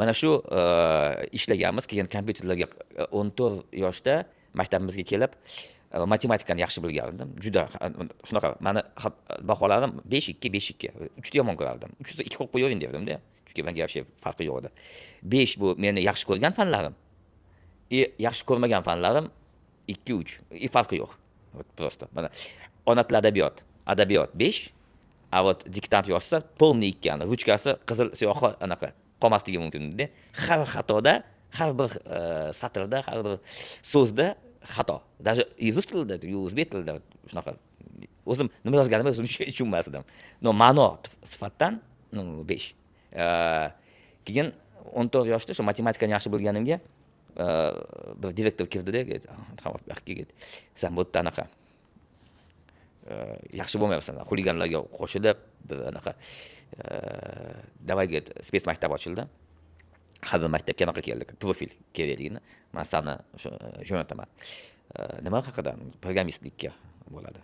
Mana shu ishlaganmiz. Keyin kompyuterlarga 14 yoshda maktabimizga kelib, matematikani yaxshi bilgandim juda. Shunaqa mani baholarim 5, 2, 5, 2. Uchni yomon ko'rardim, uchta ikki qo'yib qo'yavering derdimda, chunki manga вообще farqi yo'q edi. 5 bu meni yaxshi ko'rgan fanlarim и yaxshi ko'rmagan fanlarim 2, 3 и farqi yo'q. Вот просто mana ona tili, adabiyot, adabiyot 5, а вот diktant yozsa, полный 2, ani ruchkasi qizil siyohi anaqa qolmasligi mumkin edi. Har xatoda, har bir satrda, har bir so'zda xato, даже и rus tilida, и o'zbek tilida. Shunaqa o'zim nima yozganimni o'zim tushunmas edim, но ma'no sifatdan, ну, 5. Keyin 14 yoshda shu matematikani yaxshi bilganimga bir direktor kirdida, "San bu yerda anaqa yaxshi bo'lmayapsan, xuliganlarga qo'shilib bir anaqa, давай", говорит. Спец maktab ochildi, har bir maktabga anaqa keldi, profil kerakligini. "Man sani jo'nataman". "Nima haqida?" "Programmistlikka bo'ladi".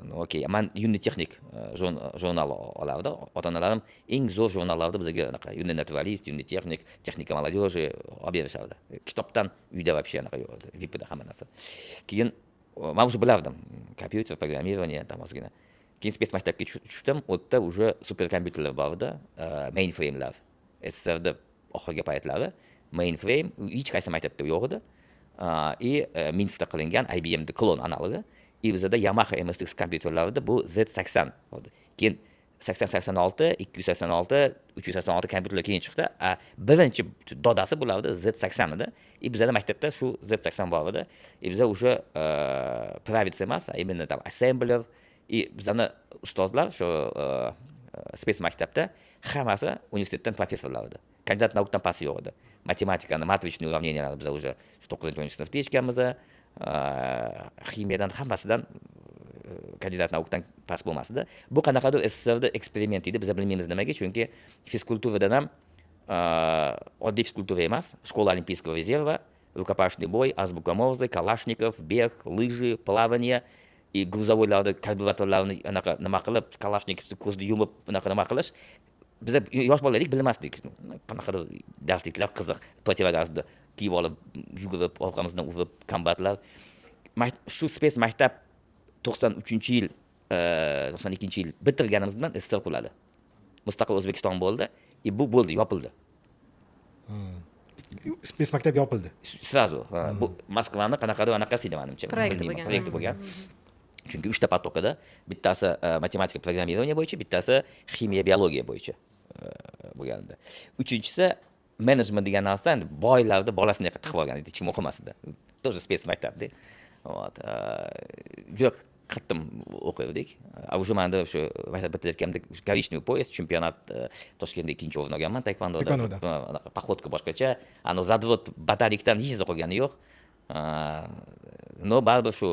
Ну, окей. Man "Юный техник" jurnal olardi ota onalarim eng zo'r jurnallarni bizga, anaqa "Юный натуралист", "Юный техник", "Техника молодежи" olib berishardi. Kitobdan uyda вообще anaqa yo'q edi, vipida hamma narsa. Keyin man уже bilardim kompyuter, программирование там ozgina. Keyin спец maktabga tushdim. U yerda уже superkompyuterlar bor edi, mainframelar. SSSRda oxirgi paytlari mainframe hech qaysi maktabda yo'q edi и Minskda qilingan IBMni klon analogi. И bizada Yamaha MSX kompyuterlarida bu Z80. Keyin 80, 86, 286, 386 kompyuterlar keyin chiqdi, а birinchi dodasi bularni Z80 edi. И bizada maktabda shu Z80 bor edi. И biza уже правиться emas, а именно там assembler. И bizani ustozlar shu спец maktabda hammasi universitetdan professorlar edi, кандидат наук dan pasti yo'q edi. Matematikani матричный уравнения larni biza уже 9-, 10 sinfda eshitganmiz. Ximiyadan hammasidan кандидат наук dan past bo'lmasdi. Bu qanaqadir SSSRda eksperiment edi, biza bilmaymiz nimaga, chunki fizkulturadan ham oddiy fizkultura emas, школа олимпийского резерва, рукопашный бой, азбука Морзе, Калашников, бег, лыжи, плавание и грузовой larni karbyuratorlarini anaqa nima qilib, Kalashnikovni ko'zni yumib unaqa nima qilish. Biza yosh bola edik, bilmasdik, qanaqadir darsliklar qiziq, противогаз ni kiyib olib yugurib, orqamizdan urib kombatlar. Shu спец maktab 93-yil, 92-yil bitirganimiz bilan SSSR quladi, mustaqil O'zbekiston bo'ldi и bu bo'ldi, yopildi. Спец maktab yopildi. Сразу. Bu Moskvani qanaqadir anaqasi edi, manimcha. Proyekti Bilmayman, bo'lgan. Proyekti bo'lgan, chunki uchta поток edi: bittasi matematika, программирование bo'yicha, bittasi ximiya, biologiya bo'yicha bo'lgan edi, uchinchisi menejment degan narsa. Endi boylarni bolasini yoqqa tiqib olgan edi, hech kim o'qimas edi, тоже спец maktabda. Вот, juda qattiq o'qirdik. А уже manda o'sha maktab bitirayotganimda коричневый пояс, chempionat, Toshkentda ikkinchi o'rin olganman taekvondoda. Taekvondoda. Anaqa походка boshqacha, anavi задрот botanikdan hech narsa qolgani yo'q. Но baribir shu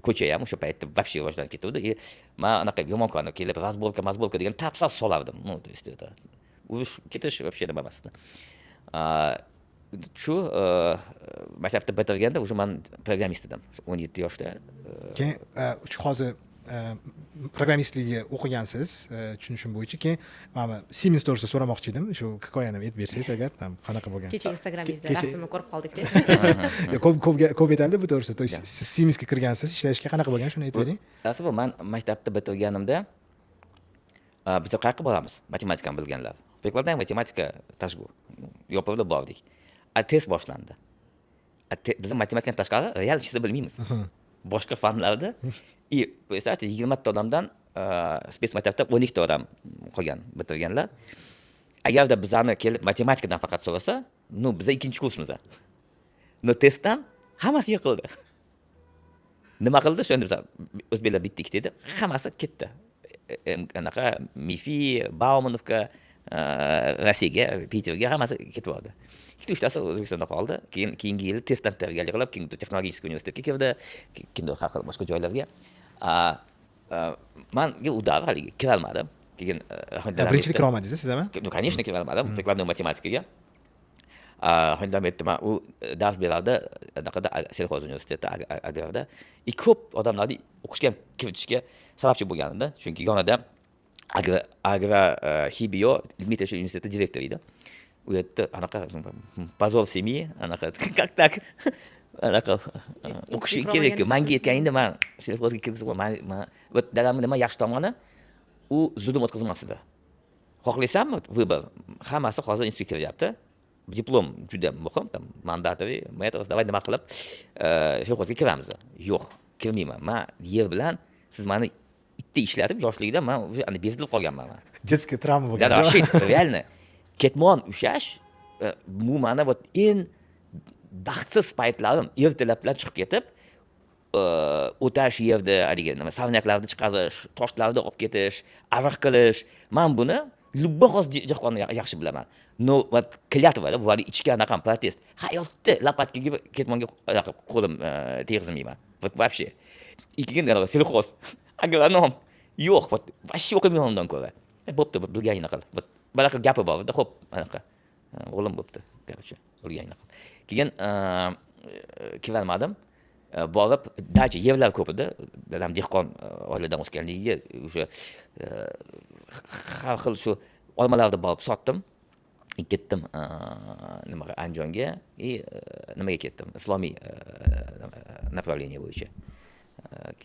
ko'cha ham o'sha paytda вообще rivojlanib ketuvdi. И man anaqa yomon ko'rardim, kelib разборка мазборка degan tapsal solardim. Ну, то есть это urush ketish вообще nima emasdi. Shu maktabda bitirganda уже man programmist edim, 17 yoshda. Keyin hozir programmistlikka o'qigansiz, tushunishim bo'yicha. Keyin mana Siemens to'g'risida so'ramoqchi edim, shu hikoyani aytib bersangiz agar, там qanaqa bo'lgan? Kecha Instagramingizda rasmni ko'rib qoldikda. Ko'p, ko'p, ko'p aytaldi bu to'g'risida. То есть siz Siemensga kirgansiz ishlashga, qanaqa bo'lgan, shuni aytib bering. Rosti, bu man maktabda bitirganimda biz qayoqqa boramiz, matematikani bilganlar? Прикладная математика, ТашГУ yopirilib bordik, а test boshlandi. Biz matematikadan tashqari real hech narsa bilmaymiz boshqa fanlarda. И представьте, 20 ta odamdan спец maktabda 12 ta odam qolgan, bitirganlar. Agarda bizani kelib matematikadan faqat so'rasa, ну, biza ikkinchi kursmiz. Но testdan hammasi yiqildi. Nima qildi shu? Endi biza o'zbeklar bitta ikkita edi, hammasi ketdi. Anaqa MIFI, Баумановка, Rossiyaga, Piterga hammasi ketib yubordi. Ikkita uchtasi O'zbekistonda qoldi. Keyin keyingi yili testdan tayyorgarlik qilib, kimdir texnologический universitetga kirdi, kimdir har xil boshqa joylarga. Manga удар, haligi kirolmadim. Keyin Rahmat dadam Birinchilik aytdi. Kira olmadingiz siz ham? Ну, конечно, kirolmadim прикладной matematika ga. Rahmat aytdi, man u dars berardi anaqada, сельхоз universitetida, agrarda, и ko'p odamlarni o'qishga ham kiritishga sababchi bo'lgan edi, chunki yonida Agro ilmiy tekshirish instituti direktori edi. U yerda anaqa позор семьи, anaqa, как так, anaqa o'qishing kerakku. Manga aytganingda man сельхоз ga kirgizib, man вот dadamni nima yaxshi tomoni, u zulm o'tkazmas edi. Xohlaysanmi, выбор, hammasi hozir institutga kiryapti, diplom juda muhim, там mandatory, давай nima qilib сельхоз ga kiramiz. Yo'q, kirmayman man yer bilan, siz mani itda ishlatib yoshligida man уже bezilib qolganman man. Детская травма bo'lgan. Да, вообще реально ketmon ushlash bu mani вот eng baxtsiz paytlarim. Ertalab bilan chiqib ketib, o'tash yerda haligi nima, сорняк larni chiqarish, toshlarni olib ketish, ariq qilish. Man buni любой hozir dehqonni yaxshi bilaman, но вот клятва bu haligi ichki anaqa protest. Hayotda лопатка ga, ketmonga anaqa qo'lim tegizmayman, вот вообще. И keyin сельхоз agronom, yo'q, вот вообще o'qimayman undan ko'ra. Bo'pti, bilganingni qil, вот bunaqa gapi bor edi. Ho'p, anaqa o'g'lim, bo'pti, короче, bilganingni qil. Keyin kirolmadim. Borib dacha, yerlar ko'p edi. Dadam dehqon oiladan o'sganligiga o'sha har xil shu olmalarni borib sotdim. Ketdim nimaga, Andijonga, и nimaga ketdim, islomiy направление bo'yicha.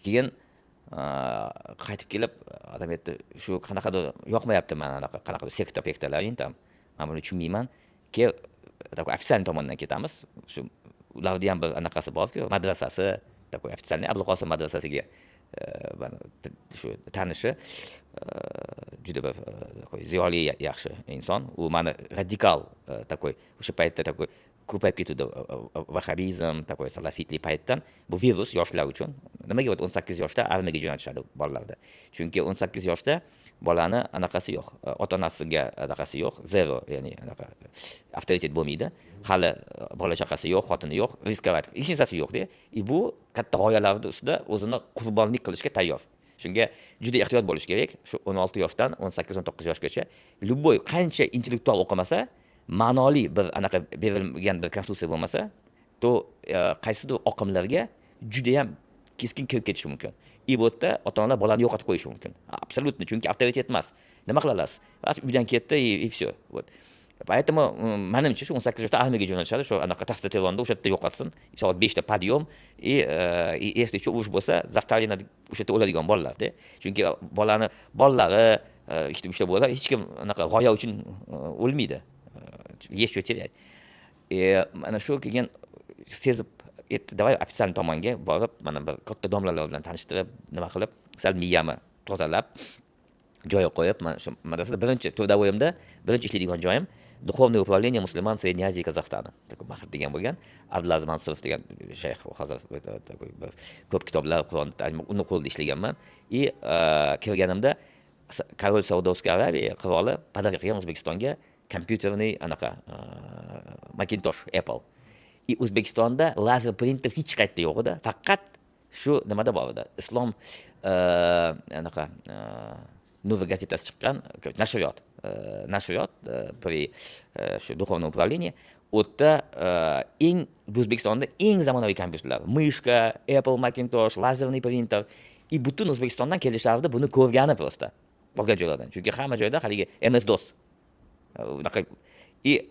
Keyin qaytib kelib odam aytdi, shu qanaqadir yoqmayapti mana anaqa qanaqadir sekta pektalaring там, man buni tushunmayman, kel, такой официальный tomondan ketamiz. Shu ularni ham bir anaqasi borku, madrasasi, такой официальный Abulqosim madrasasiga. Shu tanishi juda bir такой ziyoli, yaxshi inson. U mani radikal такой, o'sha paytda такой ko'payib ketuvdi vahabizm, такой salafitlik paytdan. Bu virus yoshlar uchun. Nimaga 18 yoshda armiyaga jo'natishadi bolalarni? Chunki 18 yoshda bolani anaqasi yo'q, ota onasiga anaqasi yo'q, zero, ya'ni anaqa avtoritet bo'lmaydi hali, bola chaqasi yo'q, xotini yo'q, рисковать hech narsasi yo'qda. И bu katta g'oyalarni ustida o'zini qurbonlik qilishga tayyor. Shunga juda ehtiyot bo'lish kerak. Shu 16 yoshdan 18, 19 yoshgacha любой qancha intellektual o'qimasa, ma'noli bir anaqa berilgan bir konstitutsiya bo'lmasa, то qaysidir oqimlarga judayam keskin kirib ketishi mumkin. И bu yerda ota onalar bolani yo'qotib qo'yishi mumkin абсолютно, chunki avtoritet emas, nima qila olasiz? Uydan ketdi и все. Вот поэтому manimcha shu 18 yoshda armiyaga jo'natishadi, shu anaqa testosteronni o'sha yerda yo'qotsin. Soat 5da подъем, и если что, urush bo'lsa, за Сталина o'sha yerda o'ladigan bolalarda. Chunki bolani bolalari ikkita, uchta bo'lsa, hech kim anaqa g'oya uchun o'lmaydi, есть что терять. Mana shu keyin sezib aytdi, давай официальный tomonga borib, mana bir katta domlalar bilan tanishtirib, nima qilib, sal miyamni tozalab, joyiga qo'yib, mana shu madrasada birinchi трудовой imda birinchi ishlaydigan joyim Духовное управление мусульман Средней Азии и Казахстана, такой mahad degan bo'lgan. Abdulaziz Mansurov degan shayx, hozir такой bir ko'p kitoblar, Qur'on, uni qo'lida ishlaganman. И kirganimda король Саудовской Аравии, qiroli подарок qilgan O'zbekistonga kompyuterniy anaqa Macintosh, Apple. И O'zbekistonda lazer printer hech qayerda yo'q edi, faqat shu nimada bor edi, Islom anaqa Nuri gazetasi chiqqan nashriyot при shu духовном управлении. U yerda eng O'zbekistonda eng zamonaviy kompyuterlar, мышка, Apple Macintosh, лазерный принтер. И butun O'zbekistondan kelishardi buni ko'rgani, просто qolgan joylardan, chunki hamma joyda haligi MS DOS unaqa. И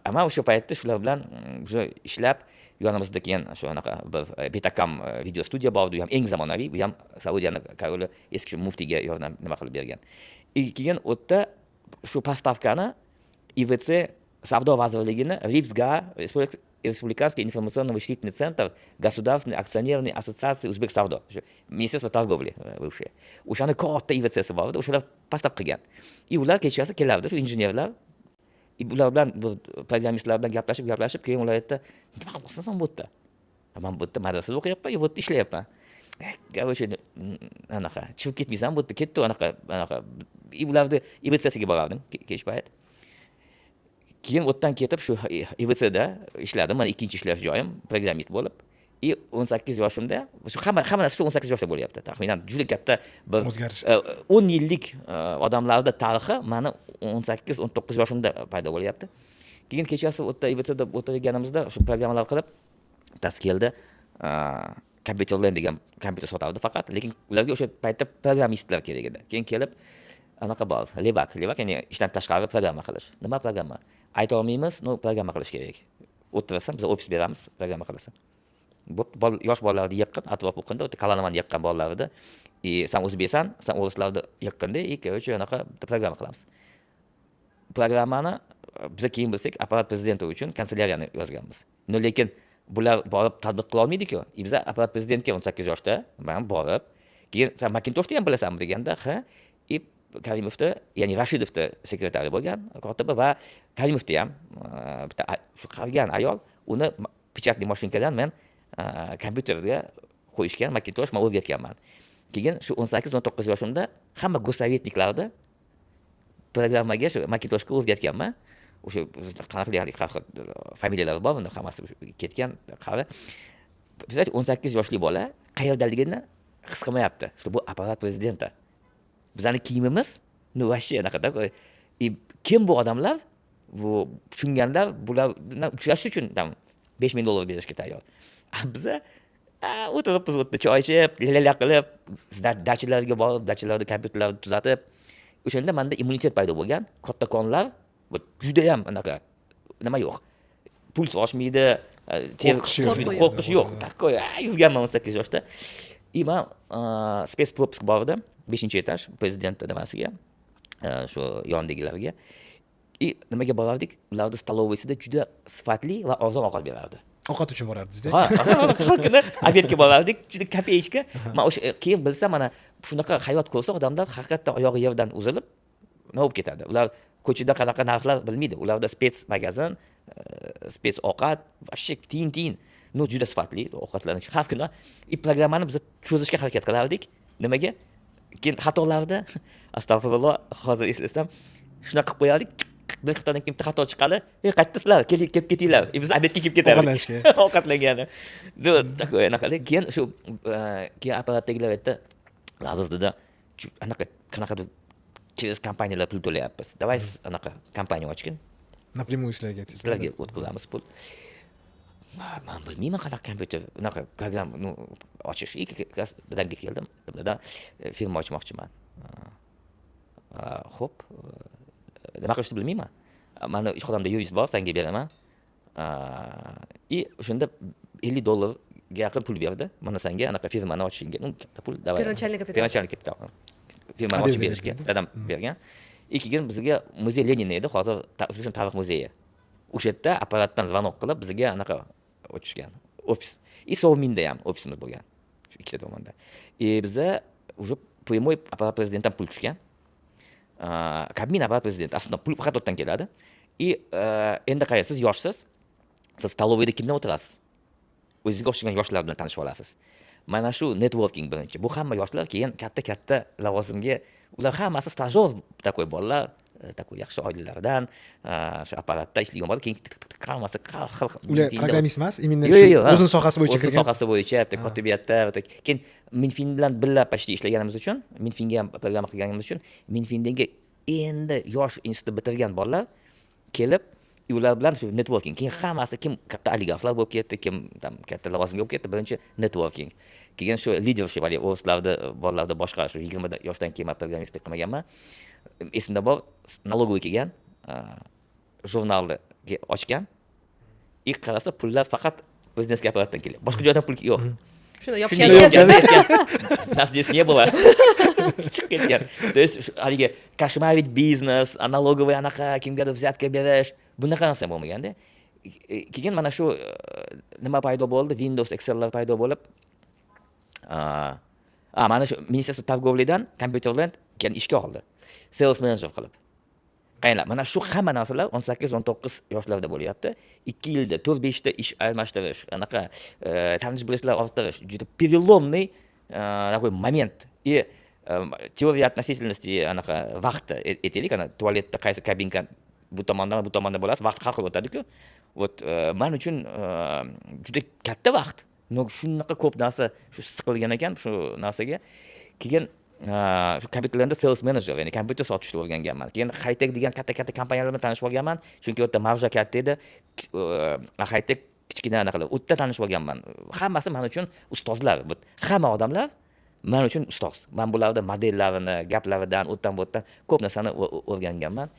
man o'sha paytda shular bilan уже ishlab, yonimizda keyin shu anaqa bir Betakam video studiya bor edi, u ham eng zamonaviy, u ham Saudiyani король i eski muftiyga yordam nima qilib bergan. И keyin u yerda shu поставка ni ИВЦ, Savdo vazirligini РИВЦГА, Республиканский информационно-вычислительный центр Государственной акционерной ассоциации Узбексавдо, shu Министерство торговли бывшее, o'shani katta ИВЦ si bor edi, o'shalar поставка qilgan. И ular kechasi kelardi, shu injenerlar, и ular bilan, bir programmistlar bilan gaplashib gaplashib, keyin ular aytdi: "Nima qilyapsan sen bu yerda?" "Man bu yerda madrasada o'qiyapman, bu yerda ishlayapman." Короче, anaqa chiqib ketmaysan bu yerda, ketdi anaqa anaqa. И ularni ИВЦ siga borardim kech payt. Keyin u yerdan ketib shu ИВЦ da ishladim. Mana ikkinchi ishlash joyim, programmist bo'lib. И 18 yoshimda shu hamma narsa shu 18 yoshda bo'lyapti taxminan, juda katta bir o'zgarish. 10 yillik odamlarni tarixi mani 18, 19 yoshimda paydo bo'lyapti. Keyin kechasi u yerda ИВЦ da o'tirganimizda shu programmalar qilib, bittasi keldi, Kompyuterland degan kompyuter sotardi faqat, lekin ularga o'sha paytda programmistlar kerak edi. Keyin kelib Anaqa bor, левак, левак, ya'ni ishdan tashqari programma qilish. Nima programma, aytolmaymiz, но programma qilish kerak. O'tirasan, biz ofis beramiz, programma qilasan. Bo'pti, yosh bolalarni yiqqin, atrof o'qinda, o'ta Kalanimani yiqqan bolalarni, и san o'zbeksan, san o'rislarni yiqqinda, и короче, anaqa bitta programma qilamiz. Programmani biza keyin bilsak, аппарат президента uchun kanselyariyani yozganmiz. Но lekin bular borib tadbiq qilolmaydiku. И biza аппарат prezidentga 18 yoshda man borib, keyin san Macintoshni ham bilasanmi deganda, ha, и Karimovni, ya'ni Rashidovni sekretari bo'lgan kotibi va Karimovni ham bitta shu qarigan ayol, uni печатный mashinkadan men kompyuterga qo'yishgan, Macintosh, man o'rgatganman. Keyin shu 18-19 yoshimda hamma госсоветник larni programmaga, shu Macintoshga o'rgatganman. O'sha qanaqa har xil familiyalar bor uni, hammasi ketgan, qari. Представляете, 18 yoshli bola qayerdaligini his qilmayapti, что bu аппарат президента. Bizani kiyimimiz, ну, вообще anaqada. И kim bu odamlar, bu tushunganlar, bular bilan uchrashish uchun там 5000 dollar berishga tayyor. A biza o'tiribmiz u yerda choy ichib, la qilib, dachalarga borib, dachalarda kompyuterlarni tuzatib. O'shanda manda immunitet paydo bo'lgan. Kattakonlar judayam anaqa, nima yo'q, puls oshmaydi, ter Qo'rqish yo'q. tushmaydi, qo'rqish yo'q. Такой yurganman 18 yoshda. И man спецпропуск bor edi, beshinchi etaj, prezident nimasiga, shu yonidagilarga. И nimaga borardik, ularni столовый sida juda sifatli va arzon ovqat berardi. Ovqat uchun borardingiz? Ha, har kuni обед ga borardik, juda копеечка. Man o'sha keyin bilsam, mana shunaqa hayot ko'rsa odamlar, haqiqatdan oyog'i yerdan uzilib, nima bo'lib ketadi. Ular ko'chada qanaqa narxlar bilmaydi. Ularda спец magazin, спец ovqat, вообще tiyin tiyin, но juda sifatli ovqatlanish har kuni. И programmani biz cho'zishga harakat qilardik. Nimaga, keyin xatolarni, astag'firulloh, hozir eslasam, shunaqa qilib qo'yardik, bir xatodan keyin bitta xato chiqadi: "Ey, qayerdasizlar, keling, kelib ketinglar". И biz обед ga kelib ketardik. Ovqatlanishga. Ovqatlangani. Ну, такой anaqada. Keyin shu keyin apparatdagilar aytdi: "Laziz, — dedi, — anaqa qanaqadir через kompaniyalar pul to'layapmiz, давай siz anaqa kompaniya ochgin". Напрямую sizlarga. Sizlarga o'tkazamiz pul. Man bilmayman qanaqa kompyuter, unaqa programma, ну, ochish. И как раз dadamga keldim: "Dada, firma ochmoqchiman". "Ho'p, nima qilishni bilmayman, mani ishxonamda yurist bor, sanga beraman". И o'shanda 50 dollarga yaqin pul berdi: "Mana sanga anaqa firmani ochishingga, ну, katta pul, давай". Первоначальный капитал. Первоначальный kapital, firmani ochib berishga dadam bergan. И keyin bizga muzey Lenina edi, hozir O'zbekiston tarix muzeyi, o'sha yerda apparatdan звонок qilib, bizga anaqa ochishgan ofis. И Совмин da ham ofisimiz bo'lgan, shu ikkita tomonda. И biza уже прямой аппарат prezidentdan pul tushgan, Кабмин, аппарат президент, aslida pul faqat u yerdan keladi. И endi qarang, siz yoshsiz, siz столовый da kim bilan o'tirasiz? O'zingizga o'xshagan yoshlar bilan tanishib olasiz. Mana shu networking birinchi. Bu hamma yoshlar keyin katta katta lavozimga, ular hammasi stajyor, такой bolalar, такой yaxshi oilalardan, shu apparatda ishlaydigan bolalar, keyin tik, tik, tik, hammasi har xil. Ular programmist emas, именно Yo'q, yo'q, yo'q, o'zini sohasi bo'yicha o'zini kirgan. sohasi bo'yicha, bitta kotibiyatda, bitta keyin Minfin bilan birga почти ishlaganimiz uchun, Minfinga ham programma qilganimiz uchun, Minfindagi endi yosh institut bitirgan bolalar kelib, ular bilan shu networking. Keyin hammasi kim katta oligarxlar bo'lib ketdi, kim там katta lavozimga bo'lib ketdi. Birinchi networking, keyin shu leadership, haligi o'rislarni bolalarni boshqarish. Shu 20 yoshdan keyin man programmistlik qilmaganman. Esimda bor, налоговый kelgan, jurnalni ochgan и qarasa, pullar faqat президентский apparatdan kelyapti, boshqa joydan pul yo'q. Shuni Shunday yopishgan. Aytgan, "Нас здесь не было", chiqib ketgan. То есть haligi кошмарить biznes, налоговый, anaqa kimgadir взятка berish, bunaqa narsa bo'lmaganda. Keyin mana shu nima paydo bo'ldi, Windows, Excellar paydo bo'lib, a mana shu Министерство торговли dan Computerland keyin ishga oldi, sales manager qilib. Qaranglar, mana shu hamma narsalar 18-19 yoshlarda bo'lyapti. 2 yilda to'rt beshta ish almashtirish, anaqa tanish bilishlar orttirish juda переломный такой момент. И теория относительности anaqa vaqtni aytaylik, ana tualetda qaysi kabinka bu tomondan, bu tomonda bo'lasiz, vaqt har xil o'tadiku. Вот man uchun juda katta vaqt, но shunaqa ko'p narsa shu siqilgan ekan shu narsaga. Keyin shu kompyuterlarda sales manager, ya'ni kompyuter sotishni o'rganganman. Keyin Haytek degan katta katta kompaniyalar bilan tanishib olganman, chunki u yerda marja katta edi. Haytek kichkina anaqalar, u yerda tanishib olganman. Hammasi man uchun ustozlar, hamma odamlar. Man uchun ustoz. Man bularni modellarini, gaplaridan, u yerdan, bu yerdan ko'p narsani o'rganganman.